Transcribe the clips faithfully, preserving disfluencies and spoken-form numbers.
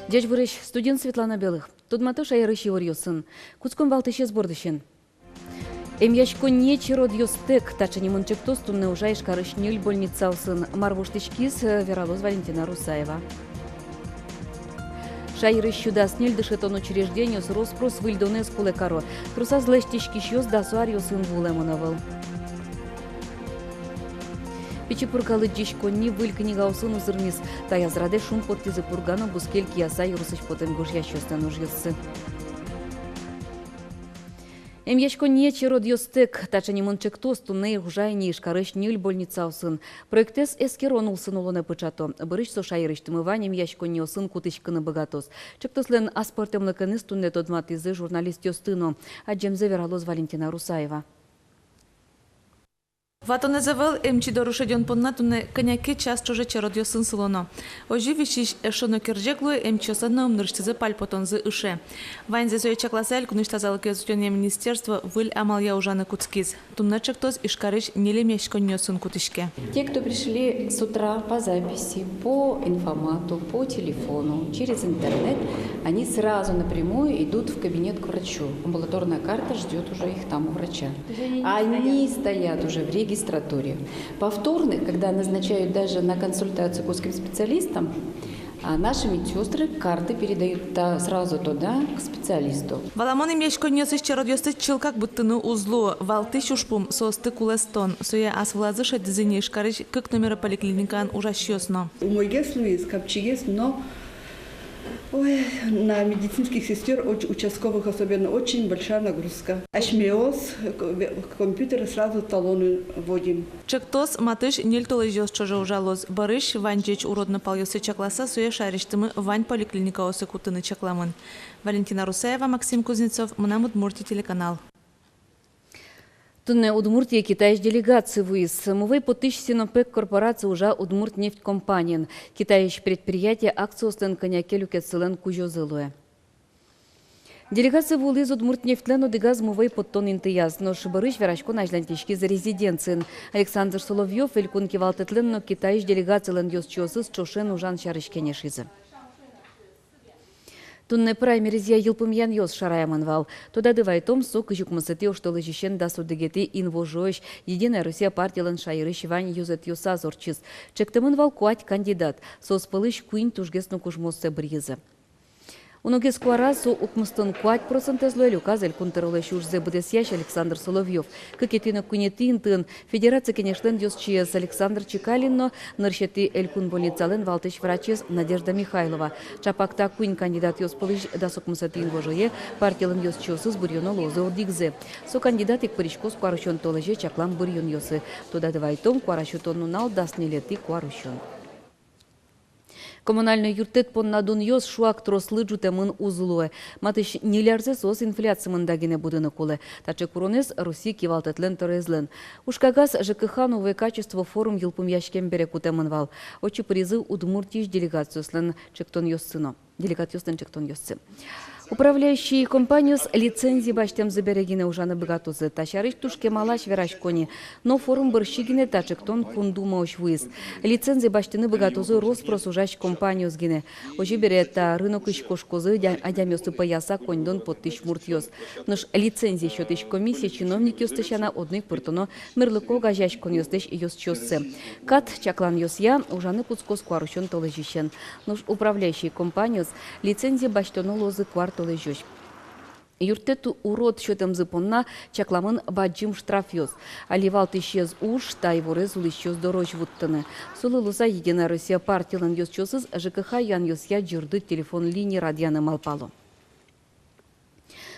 Ӟечбуресь, студиын Светлана Белых. Тодмато шаерысь иворъёсын. Кутском валтӥсез бордысен. «Эмъяськонние черодъёстэк» — таӵе нимын ӵектос туннэ ужа Ижкарысь ньыль больницаосын. Мар воштӥськиз, вералоз Валентина Русаева. Шаерысь сю дас ньыль дышетон учреждениос рос-прос выльдонэз кулэ каро. Тросаз лэсьтӥськисьёс дасо аръёсын вуылэмын ӧвӧл. Пичи Пурга лыдӟиськонни выль книгаосын узырмиз. Таяз радэ шумпоттӥзы Пурга но бускель Кияса ёросысь потэм гожъясьёслэн ужъёссы. «Эмъяськонние черодъёстэк» — таӵе нимын ӵектос туннэ ужа ини Ижкарысь ньыль больницаосын. Проектэз эскерон улсын улонэ пыӵато. Бӧрысь со шаерысьтымы вань эмъяськонниосын кутӥськыны быгатоз. Ӵектослэн аспӧртэмлыкеныз туннэ тодматӥзы журналистъёсты но. Адӟемзэ вералоз Валентина Русаева. Ватонэз ӧвӧл эмчи доры шедён понна туннэ кӧня ке час ӵоже черодъёсын сылоно. Озьы висись эшшо но керӟег луэ, эмчиослэн но ымнырысьтызы пальпотонзы ыше. Ваньзэ сое чакласа, элькунысь тазалыкез утёнъя министерство выль амалъя ужаны кутскиз. Туннэ ӵектос Ижкарысь ньыль эмъяськонниосын кутӥське. Те, кто пришли с утра по записи, по информату, по телефону, через интернет, они сразу напрямую идут в кабинет к врачу. Амбулаторная карта ждёт уже их там у врача. Они стоят уже в регистратуре. Повторных, когда назначают даже на консультацию к узким специалистам, а наши медсёстры карты передают та-, сразу туда, к специалисту. Валамон, эмъяськонниосысь черодъёсты чылкак быдтыны уз луы. Валтӥсь ужпум — соосты кулэстон. Сое ас вылазы шедьтӥзы ини Ижкарысь кык номеро поликлиникаын ужасьёс но. Умойгес луиз, капчигес, но, ой, на медицинских сестёр, уч-, участковых особенно, очень большая нагрузка. Асьмеос, к-, в-, компьютере сразу талоны вводим. Ӵектос матысь ньыль толэзьёс ӵоже ужалоз. Бӧрысь вань ӟеч урод но палъёссэ чакласа, сое шаерысьтымы вань поликлиникаосы кутыны чакламын. Валентина Русаева, Максим Кузнецов, «Мынам Удмуртие» телеканал. Туннэ Удмуртие Китайысь делегаци вуиз. Мувӧй поттӥсь Синопек корпораци ужа Удмуртнефть компаниын. Китайысь предприятие акциослэн кӧня ке люкетсылэн кузёзы луэ. Делегаци вуылӥз Удмуртнефтьлэн одӥгаз мувӧй поттон интыяз. Нош бӧрысь вераськон азьланьтӥськиз резиденциын. Александр Соловьёв элькун кивалтэтлэн но Китайысь делегацилэн ёзчиосыз ӵошен ужан сярысь кенешизы. Туннэ праймеризъя йылпумъянъёс шараямын вал. Тодады вайтом, со кызь укмысэтӥ оштолэзьысен дас одӥгетӥ инвожоысь «Единая Россия» партилэн шаерысь вань ёзэтъёсаз ортчиз. Ӵектэмын вал куать кандидат. Соос пӧлысь куинь тужгес но кужмоссэ быръизы. Уногес куара, со укмыстон куать процентэз луэ, люказ Элькун тӧролэсь ужзэ быдэсъясь Александр Соловьёв. Кыкетӥ но куинетӥ интыын Федерация Кенешлэн ёзчиез Александр Чекалин но нырысетӥ элькун больницалэн валтӥсь врачез Надежда Михайлова. Ӵапак та куинь кандидатъёс пӧлысь дас укмысэтӥ инвожое партилэн ёзчиосыз быръёно луозы одӥгзэ. Со кандидат ик пыриськоз куарусён толэзе чаклам быръёнъёсы. Тодады вайтом, куара сётон нунал дас ньылетӥ куарусён. Коммунальной юрттэт понна дунъёс шуак трослы ӝутэмын уз луэ. Матысь ньыль арзэ соос инфляци мында гинэ будыны кулэ. Таӵе куронэз Россия кивалтэтлэн тӧроезлэн. Ужкагаз ЖКХ но УВК-чество форум йылпумъяськем бере кутэмын вал. Отчы пыризы Удмуртиысь делегациослэн ӵектонъёссы но. Делегатъёслэн ӵектонъёссы. Управляющий компаниос лицензи басьтэмзы бере гинэ ужаны быгатозы. Та сярысь туж кемалась верасько ни. Но форум бӧрсьы гинэ та ӵектон Кундумаозь вуиз. Лицензи басьтыны быгатозы рос-прос ужась компаниос гинэ. Озьы бере, та рынокысь кошкозы адя-, адямиосты пӧяса коньдон поттӥсь муртъёс. Нош лицензи сётӥсь комиссие чиновникъёсты сяна одно ик пыртоно мерлыко огазеяськонъёслэсь ёзчиоссэ. Кат чакланъёсъя, ужаны кутскоз куарусён толэзьысен. Нош управляющий компаниос лицензи басьтоно луозы куартолэзёзь. Юрттэт урод сётэмзы понна чакламын бадӟым штрафъёс. Али валтӥсез уж — та иворез улӥсьёс дорозь вуттыны. Солы луыса «Единая Россия» партилэн ёзчиосыз ЖКХ юанъёсъя ӟырдыт телефон линия радъяны малпало.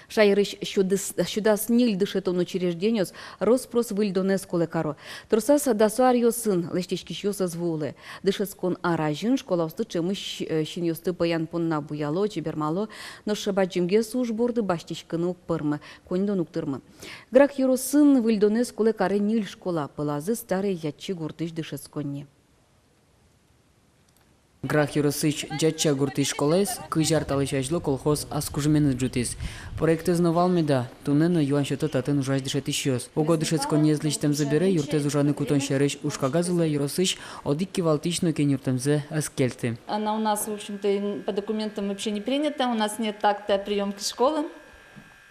Шаерысь сю дас, сю дас ньыль дышетон учреждениос рос-прос выльдонэз кулэ каро. Тросаз дасо аръёсын лэсьтӥськисьёс ӧз вуылэ. Дышетскон ар азьын школаосты ӵемысь, э, синъёсты пӧян понна буяло, чебермало, нош бадӟымгес уж борды басьтӥськыны уг пӧрмы, коньдон уг тырмы. Грах ёросын выльдонэз кулэ каре ньыль школа, пӧлазы Старый Ятчи гуртысь дышетсконни. Грах ёросысь Ӟатча гуртысь школаез кызь ар талэсь азьло колхоз ас кужыменыз ӝутӥз. Проектэз но вал меда, туннэ но юан сёто татын ужась дышетӥсьёс. Уго дышетсконэз лэсьтэмзы бере, юртэз ужаны кутон сярысь уж кагаз улэ ёросысь одӥг кивалтӥсь но кенюртэмзэ ӧз кельты. Она у нас, в общем-то, и по документам вообще не принята, у нас нет акта о приёмке школы.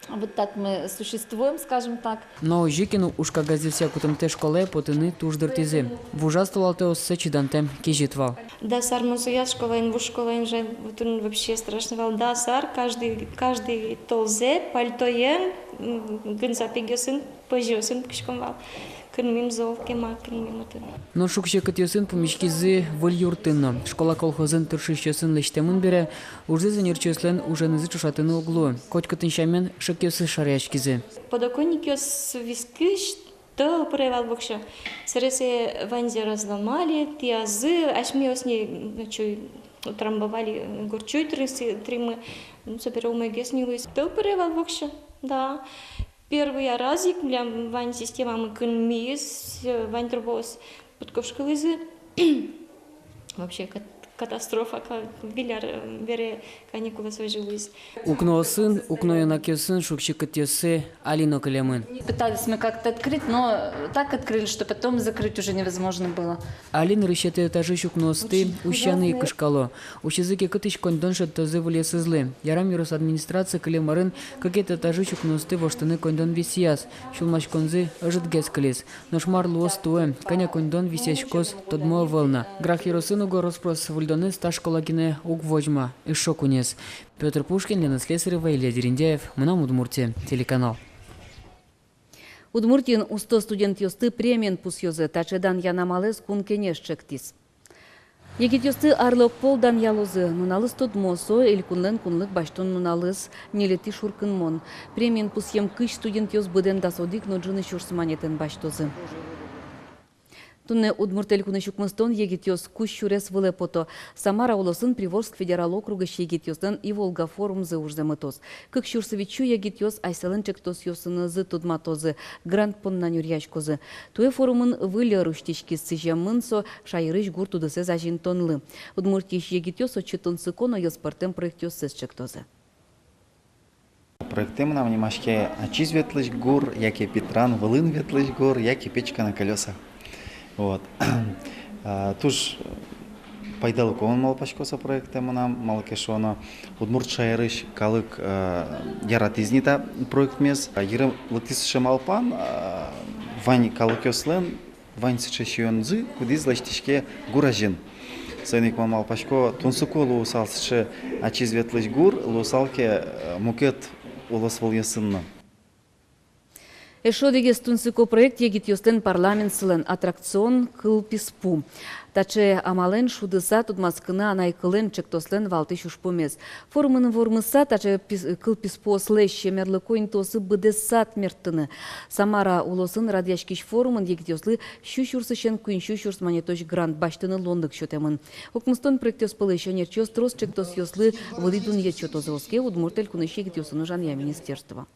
Вот так мы существуем, скажем так. Но озьы ке но, уж кагазъёсъя кутымтэ школае потыны туж дыртӥзы. Вужаз толалтэ оссэ чидантэм кезьыт вал. Дас ар мон сояз школаын, вуж школаын же, вот он вообще страшный вал. Дас ар, каждый, каждый толзэ пальтоен, м, гын сапегъёсын, пӧзьыосын пукиськом вал. Кынмим зол, кема кынмим отын. Но шуг-секытъёсын пумиськизы выль юртын но. Школа колхозын тыршисьёсын лэсьтэмын бере, ужзэс ӧнерчиослэн уженызы ӵошатыны уг луы. Котькытын сямен шекъёсыз шараяськизы. Подоконникъёс вискысь, тӧл пыре вал воксё. Сэресэ ваньзэ разломали, тӥязы, асьмеос ни, ну, чуй, утрамбовали, э, горд чуй тырыса, тыримы. Ну, собере умойгес ни луиз. Тӧл пыре вал воксё, да. Первый раз ик милям вань системамы кынмиз, э, вань трубаос пыдковскылӥзы. Вообще кат-, катастрофа, ка-, выль ар, э, бере каникулъёс озьы луиз. Укноосын, укно ёнакъёсын шуг-секытъёссы али но кылемын. Пытались мы как-то открыть, но так открыли, что потом закрыть уже невозможно было. Али нырысетӥ этажысь укноосты усьяны ик кышкало. Усизы ке, кытысь коньдон шедьтозы выльёсызлы. Ярам ёрос администраци кылем арын кыкетӥ этажысь укноосты воштыны коньдон висъяз. Сюлмаськонзы ӧжытгес кылиз. Нош мар луоз туэ, кӧня коньдон висъяськоз, тодмо ӧвӧл на. Грах ёросын уго рос-прос выльдонэз та школа гинэ уг возьма, эшшо куинез. Пётр Пушкин, Лена Слесарева, Илья Дерендяев, «Мынам Удмуртие» телеканал. Удмуртиын усто студентъёсты премиен пусъёзы. Таӵе данъян амалэз Кун Кенеш ӵектӥз. Егитъёсты арлы огпол данъялозы. Нуналыз тодмо, со элькунлэн кунлык басьтон нуналыз, ньылетӥ шуркынмон. Премиен пусъем кызь студентъёс быдэн дас одӥг но ӝыны сюрс манетэн басьтозы. Туннэ Удмурт Элькунысь укмыстон егитъёс кузь сюрес вылэ пото. Самара улосын Приволжск федерал округысь егитъёслэн «Иволга» форумзы ужзэ мытоз. Кык сюрс витьсю егитъёс асьсэлэн ӵектосъёсынызы тодматозы, грант понна нюръяськозы. Туэ форумын выль ӧр усьтӥськиз, сӥземын со шаерысь гурт удысэз азинтонлы. Удмуртиысь егитъёс отчы тунсыко но ёс пӧртэм проектъёссэс ӵектозы. Проектэ мынам нимаське «Ачиз ветлӥсь гур», яке «Питран вылын ветлӥсь гур», яке «Печка на колёсах». Вот. А, туж пайдалыко, мон малпасько, со проектэ мынам, малы ке шуоно, удмурт шаерысь калык, а, яратӥз ни та проектмес. А, йыры лыктӥз сыӵе малпан, а, вань калыкъёслэн вань сыӵе сиёнзы, кудӥз лэсьтӥське гур азьын. Соин ик мон малпасько, тунсыко луысал сыӵе «Ачиз ветлӥсь гур», луысал ке, э, мукет улосвылъёсын но. Эшшо одӥгез тунсыко проект — егитъёслэн парламентсылэн аттракцион — кылписпу. Таӵе амалэн шудыса тодматскыны анай кылэн ӵектослэн валтӥсь ужпумез. Форумын вормыса, таӵе пис-, кылписпуослэсь мерлыко интыосы быдэссэ атмертыны. Самара улосын радъяськись форумын егитъёслы сю сюрсысен куинь сю сюрс манетозь грант басьтыны луонлык сётэмын. Укмыстон проектъёс пӧлысь ӧнерчиос трос ӵектосъёслы вылӥ дунъет сётозы, оске Удмурт Элькунысь егитъёсын ужанъя министерство.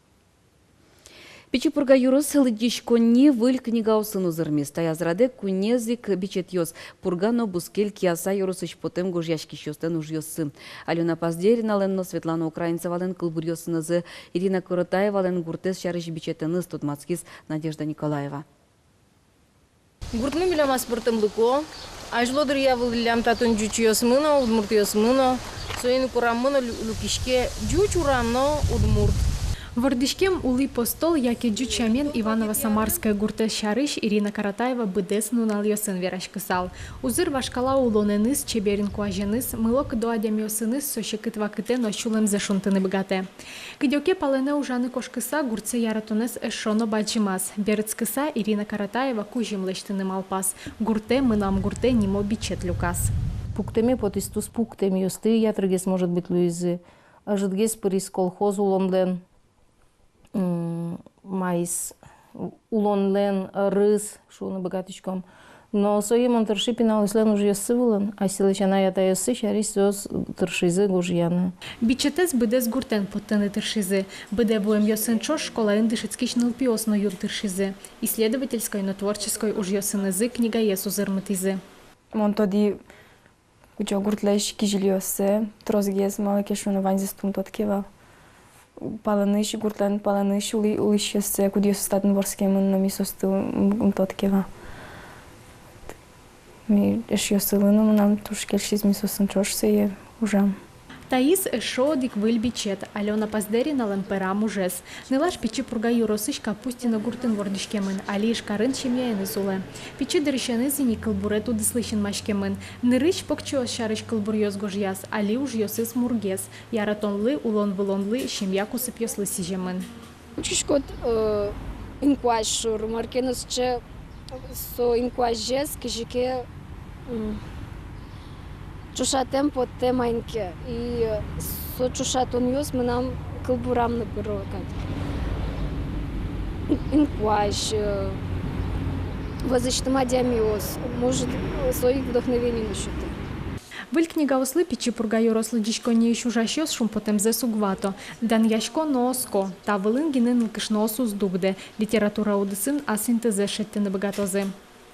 Пичи Пурга ёрос лыдӟиськонни выль книгаосын узырмиз. Таяз радэ куинез ик бичетъёс: Пурга но бускель Кияса ёросысь потэм гожъяськисьёслэн ужъёссы. Алёна Поздериналэн но Светлана Украинцевалэн кылбуръёсынызы, Ирина Коротаевалэн гуртэз сярысь бичетэныз тодматскиз Надежда Николаева. Гуртмы милям аспӧртэмлыко. Азьло дыръя вылӥллям татын ӟучъёсмы но, удмуртъёсмы но. Соин ик ураммы но лю-, люкиське «Ӟуч урам но удмурт». Вордӥськем улӥ постол яке ӟуч сямен Иваново-Самарское гуртэз сярысь Ирина Коротаева быдэс нуналъёсын вераськысал. Узыр вашкала улонэныз, чебер инкуазеныз, мылокыдо адямиосыныз со секыт вакытэ но сюлэмзэ шунтыны быгатэ. Кыдёке палэнэ ужаны кошкыса, гуртсэ яратонэз эшшо но бадӟымаз. Берытскыса, Ирина Коротаева кузьым лэсьтыны малпаз. «Гуртэ, мынам гуртэ» нимо бичет люказ. Пуктэме потӥз туспуктэмъёсты, ятргес, может быть, луизы. Ӧжытгес пыриз колхоз улонлэн, м, маиз, улонлэн ӧрыз, шуыны быгатӥськом. Но сое мон тырши пиналъёслэн ужъёссы вылын, асьсэлэсь анай-атайёссы сярысь соос тыршизы гожъяны. Бичетэз быдэс гуртэн поттыны тыршизы. Быдэ вуэмъёсын ӵош школаын дышетскись нылпиос но юн тыршизы. Исследовательской но творческой ужъёсынызы книгаез узырмытӥзы. Мон тодӥ Кучо гуртлэсь кизилиоссэ, тросгес, малы ке шуоно, ваньзэс ум тодӥське вал. Палэнысь, гуртлэн палэнысь улӥ-, улӥсьёссэ, кудъёсыз татын вордскемын, но ми соосты ум, ум тодӥське вал. Ми эшъёсылы но мынам туж кельшиз, ми соосын ӵош сое ужам. Таиз эшшо одӥг выль бичет. Алёна Поздериналэн пӧрам ужез. Нылаш Пичи Пурга ёросысь Капустино гуртын вордӥськемын, али Ижкарын семьяеныз улэ. Пичи дырысеныз ини кылбурет удыслы синмаськемын. Нырысь покчиос сярысь кылбуръёс гожъяз, али ужъёсыз мургес. Яратонлы, улон-вылонлы, семья кусыпъёслы сӥземын. Учкиськод, э, инкуазь шур, мар ке но сыӵе, со инкуазез кызьы ке, м, ӵошатэм потэ маин ке. И со ӵошатонъёс мынам кылбурамы но пыро кадь. Инкуазь, э, вӧзысьтым адямиос, может, со ик вдохновение но сётэ. Выль книгаослы Пичи Пурга ёрос лыдӟиськонниысь ужасьёс шумпотэмзэс уг вато. Данъясько но оско. Та вылын гинэ нылкышноос уз дугдэ, литература удысын ас интызэс шедьтыны быгатозы.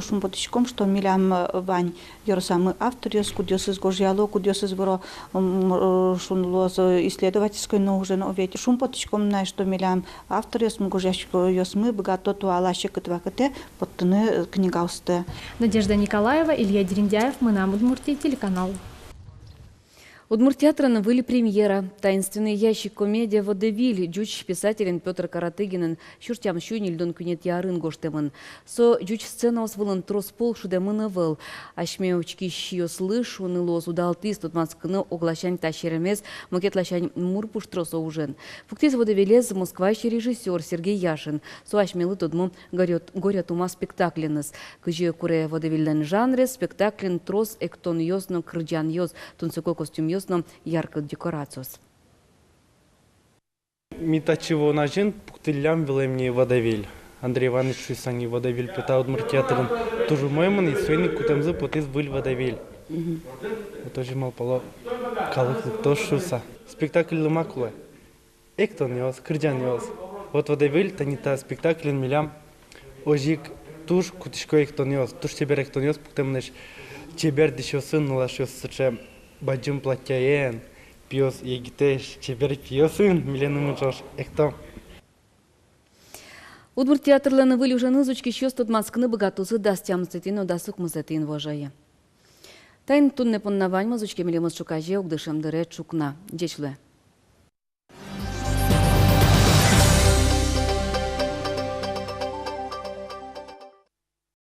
Шумпотӥськом, что милям, э, вань ёросамы авторъёс, кудъёсыз гожъяло, кудъёсыз выро, м, э, шуыны луоз, э, исследовательской но ужен, о ведь. Шумпотӥськом на, что милям авторъёсмы, гожъяськисьёсмы быгато туала секыт вакытэ поттыны, э, книгаосты. Надежда Николаева, Илья Дерендяев, «Мынам Удмуртие» телеканал. Удмурт театрын выль премьера. «Таинственный ящик» комедия «Водевиль» ӟуч писателен Пётр Каратыгинэн сюрс тямыссю ньыльдон куинетӥ арын гожтэмын. Со ӟуч сценаос вылын трос пол шудэмын ӧвӧл. Асьме учкисьёслы, шуыны луоз, удалтӥз тодматскыны огласянь та серемез, мукет ласянь мур пуштросо ужен. Пуктӥз «Водевилез» Москваысь режиссёр Сергей Яшин. Со асьмелы тодмо «Горе от, «Горе от ума» спектакленыз. Кызьы куре водевильлэн жанрез, спектакльын трос эктонъёс но кырӟанъёс, тунсыко костюмъёс но яркыт декорациос. Ми татчы вуон азьын пуктӥллям вылэм ни водевиль. Андрей Иваныч шуиз ни: «Водевиль потэ Удмурт театрын туж умоймы ни», и соин ик кутэмзы потӥз выль водевиль. Мгм. Вот озьы малпало, калык лыктоз шуыса. Спектакльлы ма кулэ? Эктонъёс, кырӟанъёс. Вот водевиль тани та спектакльын милям озьы ик туж кутӥсько эктонъёс, туж чебер эктонъёс пуктэмын. Чебер дӥсьёсын нылашъёс сыӵе бадӟым платьяен, пиос егитэсь, чебер пиосын миленымы ӵош экто. Удмурт театрлэн выль уженыз учкисьёс тодматскыны быгатозы дас тямысэтӥ но дас укмысэтӥ инвожое. Таин туннэ понна ваньмыз. Учке милемыз ӵуказе ик дышем дыре ӵукна. Ӟеч луэ.